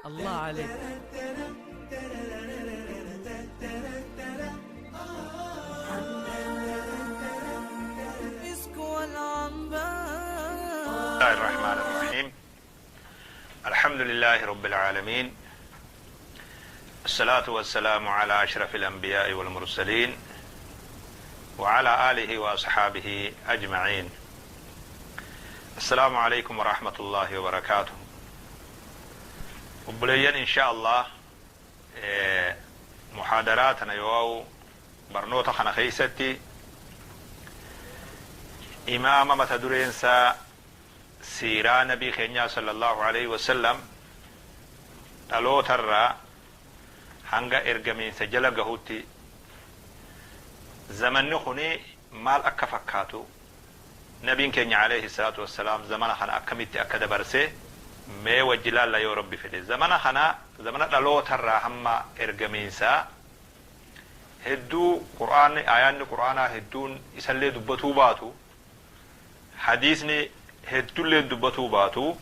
الله عليك. المسك والعنبر. بسم الله الرحمن الرحيم. الحمد لله رب العالمين، الصلاة والسلام على أشرف الأنبياء والمرسلين وعلى آله وأصحابه أجمعين. السلام عليكم ورحمة الله وبركاته. Obboleeyyan, insha Allah muhaadaraa tana yoo barnoota kana keeysatti imaama mata dureensaa siiraa nabii keenyaa sallallahu alaihi wasallam dhalootarraa hanga ergamiinsa jala gahutti zamanni kuni maal akka fakkaatu, nabiin keenya alayhi salaatu wassalaam zamana kana akkamitti akka dabarse mee wajji laalla yoo Rabbi fedhe. Zamana kana, zamana dhalootarraa hamma ergamiinsaa, hedduu Qur'aanni, aayaanni Qur'aanaa hedduun isallee dubbatuu baatu, hadiisni heddullee dubbatuu baatu,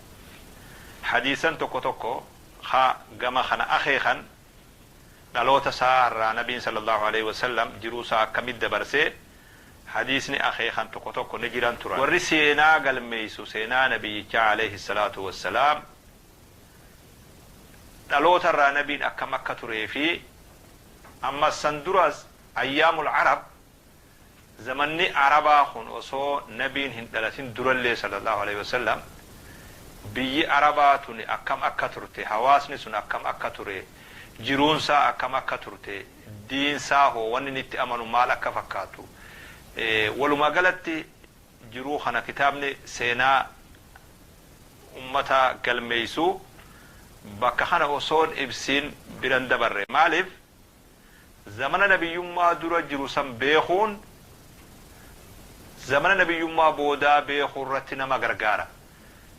hadiisan tokko tokko ha gama kana akeekan, dhaloota isaa irraa nabiin sallallahu alaihi wasallam jiruu isaa akkamit dabarsee hadiisni akeekan tokko tokko ni jiran turan. Warri seenaa galmeeysu seenaa nabiyyichaa alayhi salaatu wassalaam dhaloota irraa nabiin akkam akka turee fi amma san duras ayyaamul arab, zamanni arabaa kun osoo nabiin hin dhalatin durallee sallallahu alaihi wasallam biyyi arabaa tuni akkam akka turte, hawaasni sun akkam akka ture, jiruunsaa akkam akka turte, diinsaa hoo wanni inni itti amanu maal akka fakkaatu, walumaa galatti jiruu kana kitaabni seenaa ummata galmeeysu bakka kana osoon ibsiin biran dabarre. Maaliif? Zamana nabiyyummaa dura jiru san beekuun zamana nabiyyummaa boodaa beekuu irratti nama gargaara.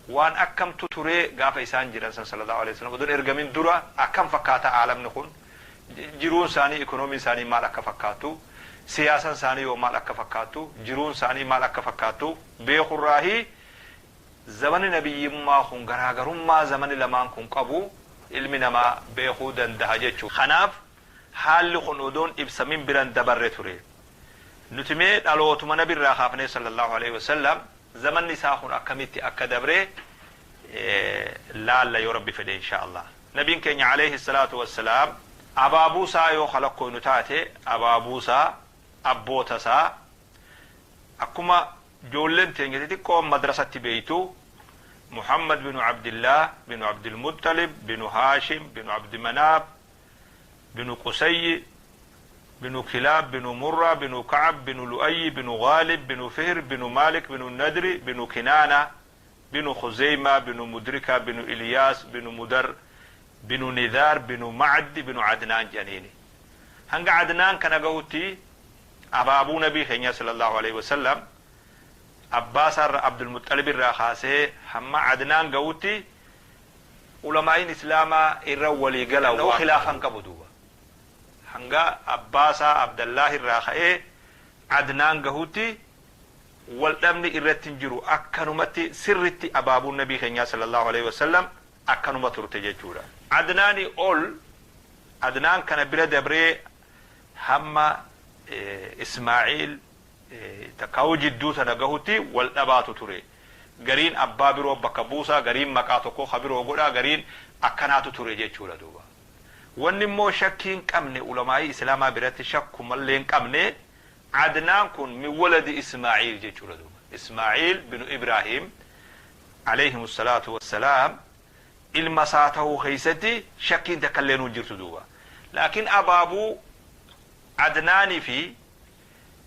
Waan akkamtu turee gaafa isaan jiran san sallallahu alaihi wasallam odoon ergamin dura, akkam fakkaata aalamni kun, jiruun isaanii, ikoonomiin isaanii maal akka fakkaatu, siyaasan isaanii yoo maal akka fakkaatu, jiruun isaanii maal akka fakkaatu beekurraahi zamani nabiyyummaa kun garaagarummaa zamani lamaan kun qabu ilmi namaa beekuu danda'a jechuudha. Kanaaf haalli kun odoon ibsamin biran dabarre ture. Nuti mee dhalootuma nabirraa kaafnee sallallahu alaihi wasallam zamanni isaa kun akkamitti akka dabre laalla yoo Rabbi fedhe insha Allah. Nabiin keenya alayhi salaatu wassalaam abaabuu isaa yoo kalakkoynu taate, abaabuu isaa, abboota isaa, akkuma ijoolleen teenya xixiqqoon madrasatti beeytu, Muhammad binu Abdillah binu Abdilmuttalib binu Haashim binu Abdimanaaf binu Qusayyi binu Kilaab binu Murra binu Kacab binu Lu'ayyi binu Gaalib binu Fihr binu Maalik binu Nadri binu Kinaana binu Khuzeyma binu Mudrika binu Iliyaas binu Mudar binu Nidaar binu Macdi binu Adnaan jedhaniini. Hanga Adnaan kana gahutti abaabuu nabii keenya sallallahu alaihi wasallam abbaa isaarra Abdulmuxalib irraa kaasee hamma Adnaan gahutti ulamaa'iin islaamaa irra walii gala, khilaafan qabu duuba. Hanga abbaa isaa Abdallaah irraa ka'ee Adnaan gahutti wal dhabni irratti hin jiru. Akkanumatti sirritti abaabuun nabii keenyaa sallallahu alaihi wasallam akkanuma turte jechuudha. Adnaanii ol, Adnaan kana bira dabree hamma Ismaaciil takkaa'uu jidduu tana gahutti wal dhabaatu ture. Gariin abbaa biroo bakka buusaa, gariin maqaa tokko ka biroo godhaa, gariin akkanaatu ture jechuudha duuba. Wanni immoo shakkii hin qabne, ulamaa'ii islaamaa biratti shakkumallee hin qabne, Adnaan kun min waladi Ismaaciil jechuudha duuba. Ismaaciil binu Ibraahim alayhim salaatu wassalaam ilma isaa ta'uu keessatti shakkiin takka illee nuun jirtu duuba. Laakiin abaabuu Adnaanii fi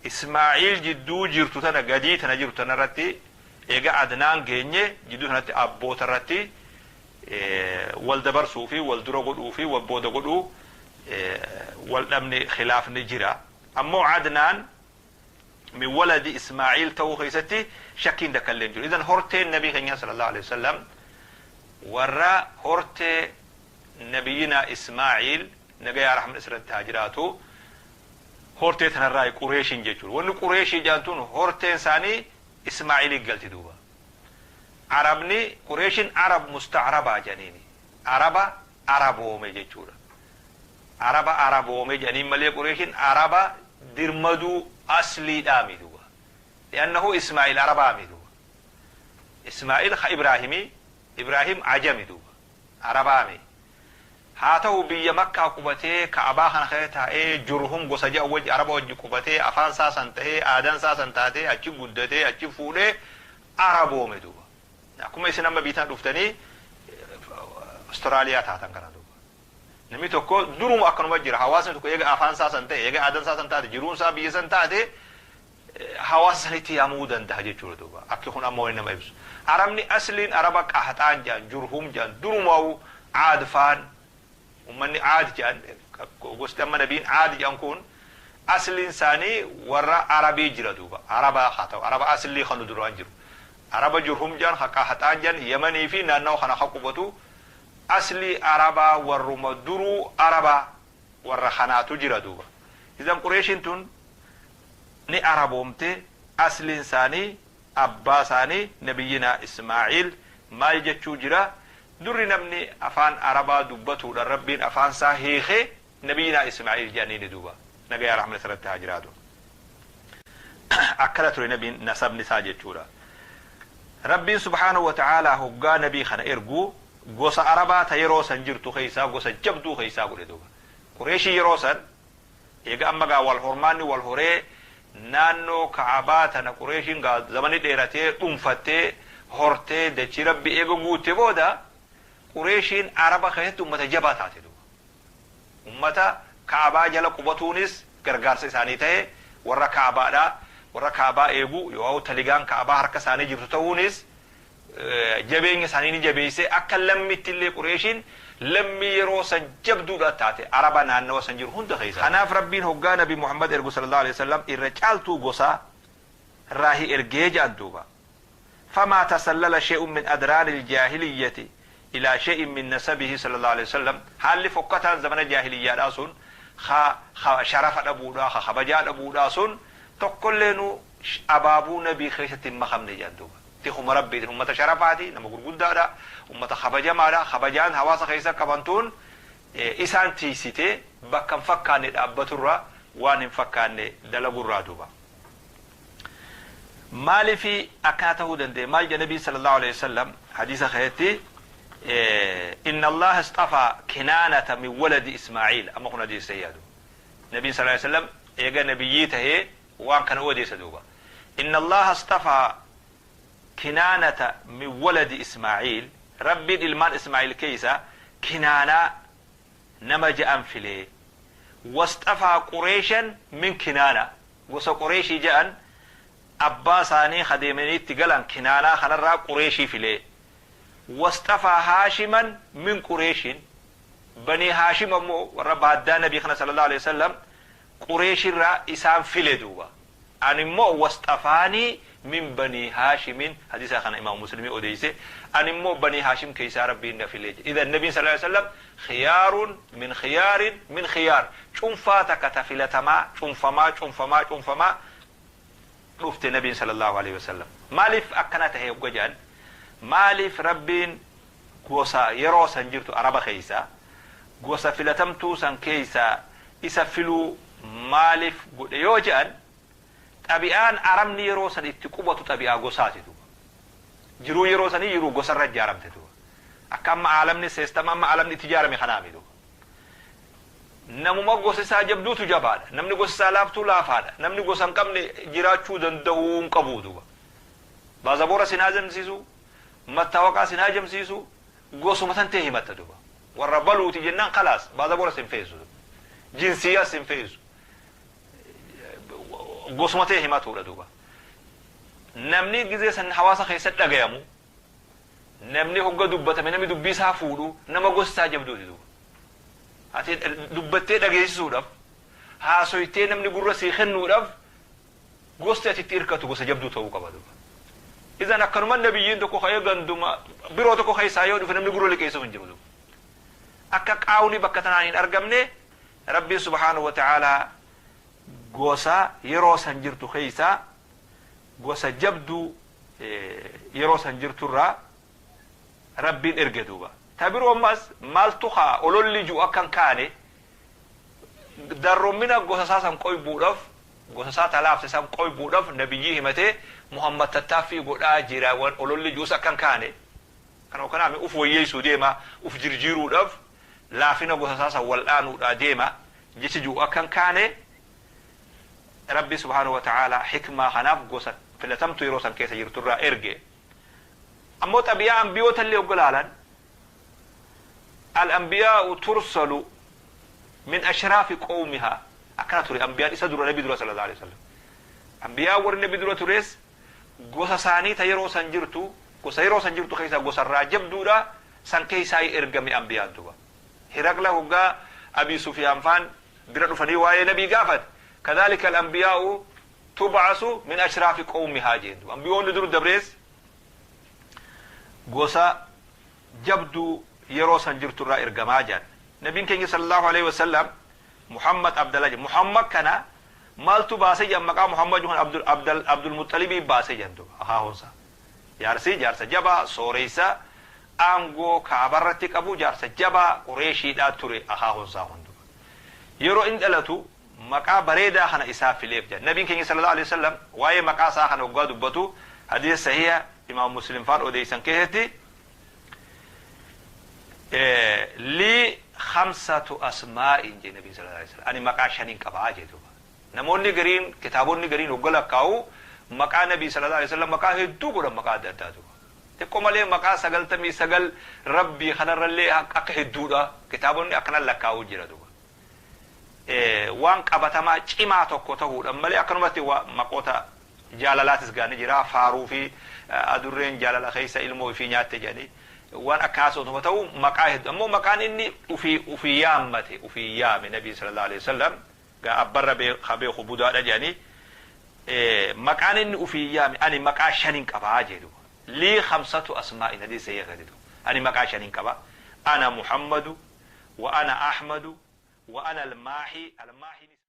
Ismaaciil jidduu jirtu tana, gadii tana jirtu tana irratti, eega Adnaan geenye jidduu tanatti abboota irratti wal dabarsuu fi wal dura godhuu fi wal booda godhuu wal dhabni khilaafni jira. Ammoo Adnaan min waladi Ismaaciil ta'uu keessatti shakkiin takka illee hin jiru. Idan horteen nabii keenya sallallahu alaihi wasallam warra hortee nabiyyinaa Ismaaciil, nagayaa rahman isirratti haa jiraatu, hortee tanarraa Qureeshiin jechuudha. Wanni Qureeshii jedhamtuun horteen isaanii Ismaaciilii galti duuba. Arabni Qureeshiin Arab mustacrabaa jedhaniini. Araba Araboome jechuudha. Araba Araboome jedhaniin malee Qureeshiin Araba dirmaduu asliidhaami duuba. Li'annahu Ismaa'il Arabaami duuba. Ismaa'il ka Ibraahimii, Ibraahim ajami duuba. Arabaami. Haa ta'u biyya Makkaa qubatee Ka'abaa kana keessa taa'ee Jurhum gosa ja'a wajji Araba wajji qubatee afaan isaa san ta'ee aadaan isaa san taatee achi guddatee achi fuudhee Araboome duuba. Akkuma isin amma biyya tana dhuftanii Austraaliyaa taatan kana duuba. Namni tokko duruma akkanuma jira. Hawaasni tokko eega afaan isaa san ta'e, eega aadaan isaa san taate, jiruun isaa biyya san taate hawaasa sanitti yaamuu danda'a jechuudha duuba. Akki kun amma wani nama ibsu. Arabni asliin Araba Qahaxaan jedhan, Jurhum jedhan, durumaa'u Aad faan, ummanni Aad jedhan, gosti amma nabiin Aad jedhan kun asliin isaanii warra Arabii jira duuba. Araba haa ta'u, Araba aslii kan duraan jiru. Araba Jurhum jedhan, ha Qahaxaan jedhan, Yamanii fi naannawa kana ha qubatu. Aslii Arabaa warruma duruu Arabaa warra kanaatu jira duuba. Idan Qureeshiin tun ni Araboomte, asliin isaanii abbaa isaanii nabiyyinaa Ismaa'iil. Maal jechuu jira? Durri namni afaan Arabaa dubbatuudhaan Rabbiin afaan isaa hiikee nabiyyinaa Ismaa'iil jedhaniini duuba. Nagayaa rahmata irratti haa jiraatu. Akkana ture nabiin nasabni isaa jechuudha. Rabbiin subhaanahu wa ta'aalaa hoggaa nabii kana erguu gosa Arabaa ta yeroo san jirtu keessaa gosa jabduu keessaa godhe duuba. Qureeshii yeroo san eega amma gaa wal hormaanni wal horee naannoo Ka'abaa tana Qureeshiin gaa zamani dheeratee dhuunfattee hortee dachii Rabbi eega guutte booda Qureeshiin Araba keessatti ummata jabaa taate duuba. Ummata Ka'abaa jala qubatuunis gargaarsa isaanii ta'e, warra Ka'abaadhaa warra Ka'abaa eegu yoo taligaan Ka'abaa harka isaanii jirtu ta'uunis jabeenya isaanii ni jabeesse. Akka lammitti illee Qureeshiin lammii yeroo san jabduudha taate Araba naannawa san jiru hunda keessa. Kanaaf Rabbiin hoggaa Nabi Muhammad ergu sallallahu alaihi wasallam irra caaltuu gosaa raahi ergee jedhan duuba. فما تسلل شيء من أدران الجاهلية إلى شيء من نسبه صلى الله عليه وسلم. حال فكتان زمن الجاهلية راسون خا خا شرف أبودا خا خبجا أبودا سون تقولنو أبابو نبي خيسة مخم نجان دوبا. تخم ربي أمة شرفاتي نما غرغدا أمة خبجا مالا خبجان حواس خيسة كبنتون إسان تيسيتي بكم فكان أبتورا وان فكان دلغورا دوبا. مالي في أكاته دندي مال النبي صلى الله عليه وسلم حديث خيتي إن الله اصطفى كنانة من ولد إسماعيل. أما كنا دي سيادو النبي صلى الله عليه وسلم إيجا نبيته وان كان ودي سدوبا. إن الله اصطفى كنانة من ولد إسماعيل. ربي الإلمان إسماعيل كيسا كنانة نمج أنفلي واصطفى قريشا من كنانة. وص قريشي جاء أبا ساني خديمني تقلن كنانة خنرا قريشي فيلي. واصطفى هاشما من قريش. بني هاشم أمو ورب هدى نبي خنا صلى الله عليه وسلم قريش را إسام فيلي دوبا. أنا مو واصطفاني من بني هاشم. حديث خنا إمام مسلم أوديسي أنا مو بني هاشم كيسا ربي نفيلي. إذا النبي صلى الله عليه وسلم خيار من خيار من خيار. شنفاتك تفلتما شنفما شنفما شنفما رفت النبي صلى الله عليه وسلم. مالف أكنته يوجد مالف ربين قوسا يروسا جرتو عربة خيسا قوسا فلتمتو سن كيسا إسفلو مالف يوجد طبيعان عرمني يروسا اتقوبة طبيعة قوساتي دو جرو يروسا يرو قوسا رجارم تدو أكام عالمني سيستم ما عالمني تجارة مخنامي دو. Namuma gosa isaa jabduutu jabaadha. Namni gosa isaa laaftuu laafaadha. Namni gosa hin qabne jiraachuu danda'uu hin qabu duuba. Baazaboora sin hajamsiisu, mattaawaqaa sin hajamsiisu, gosuma tan ta'e himatta duuba. Warra baluuti jennaan khalaas baazaboora sin feesu. Jinsiyaa sin feesu. Gosuma ta'e himatuudha duuba. Namni gizee san hawaasa keessatti dhagayamu, namni hogga dubbatame namni dubbii isaa fuudhu nama gosa isaa jabduuti duuba. Ati dubbattee dhageessisuudhaaf haasoytee namni gurra sii kennuudhaaf gosti ati itti hirkatu gosa jabduu ta'uu qaba duuba. Idan akkanuma nabiyyiin tokko ka'ee ganduma biroo tokko keessaa yoo dhufe namni gurra liqeessuuf hin jiru duuba. Akka qaawni bakka tanaan hin argamne Rabbiin subhaanahu wa ta'aalaa gosa yeroo san jirtu keessaa gosa jabduu yeroo san jirturraa Rabbiin erge duuba. Ta biroo ammas maaltu kaa ololli ji'u akka hin kaane, darrommina gosa isaa san qoybuudhaf, gosa isaa ta laafte san qoybuudhaf nabiyyii himatee Muhammad tattaaffii godhaa jira wan ololli ji'us akka hin kaane. Kanuma kanaami uf wayyeessuu deema, uf jirjiiruudhaf laafina gosa isaa san wal'aanuudhaa deema jechi ji'u akka hin kaane, Rabbi subhaanahu wa ta'aalaa hikmaa kanaaf gosa filatamtuu yeroo san keessa jirtu irraa erge. Ammoo xabi'aa anbiyoota illee hogga laalan, Al-anbiyaa'u tursalu min ashraafi qowmihaa, akkana ture anbiyaan isa dura nabi dura sallallahu aleyhi wa sallam. Anbiyaan warri nabi dura tures gosa isaanii ta yeroo san jirtu, gosa yeroo san jirtu keessaa gosa irraa jabduudha, san keessaayi ergame anbiyaan duba. Hiraqla hoggaa Abii Sufyaan faan bira dhufanii waa'ee nabii gaafate, kadhaalika al-anbiyaa'u tub'asu min ashraafi qowmihaa jeen duba. Anbiyoonni dur dabrees gosa jabduu yeroo san jirtu irraa ergamaa jedhan. Nabiin keenya sallallaahu aleyhi wa sallam Muhammad Abdallah jedhan. Muhammad kana maaltu baase jedhan, maqaa Muhammad jedhu kana Abdul Abdal Abdulmuxxalibii baase jedhan duuba akaahuun isaa. Jaarsi jaarsa jabaa sooreysa aangoo Ka'abarratti qabu, jaarsa jabaa Qureeshiidhaa ture akaahuun isaa kun duuba. Yeroo inni dhalatu maqaa bareedaa kana isaa fileef jedhan. Nabiin keenya sallallaahu aleyhi wa sallam waa'ee maqaa isaa kana hoggaa dubbatu hadiisa sahiiha Imaam Muslim faan odeeysan keessatti, Lii khamsatu asmaa'in jedhe Nabiin sallallaahu aleyhi wa sallam. Ani maqaa shanin qaba jedhe duuba. Namoonni gariin, kitaabonni gariin hogga lakkaa'u maqaa Nabii sallallaahu aleyhi wa sallam maqaa hedduu godhan, maqaa adda addaa duuba. Xiqqo malee maqaa 99 Rabbii kanarrallee akka hedduudha kitaabonni akkana lakkaa'uu jira duuba. Waan qabatamaa cimaa tokko tahuudhan malee akkanumatti maqoota jaalalaatis gaa ni jira, faaruu fi adurreen jaalala keessa ilmoo ifii nyaatte jedhanii waan akkanaa otuma ta'u maqaa heddu. Ammoo maqaan inni ufii ufii yaammate, ufii yaame nabiin sallallahu alaihi wasallam gaa abbarra ka beeku budaadha jedhanii, maqaan inni ufii yaame ani maqaa shanin qabaa jee duba. Lii khamsatu asmaa'in, hadiisa sahiiha keessatti duba, ani maqaa shanin qaba: ana Muhammadu wa ana Ahmadu wa ana al-Maahi. Al-Maahiin isa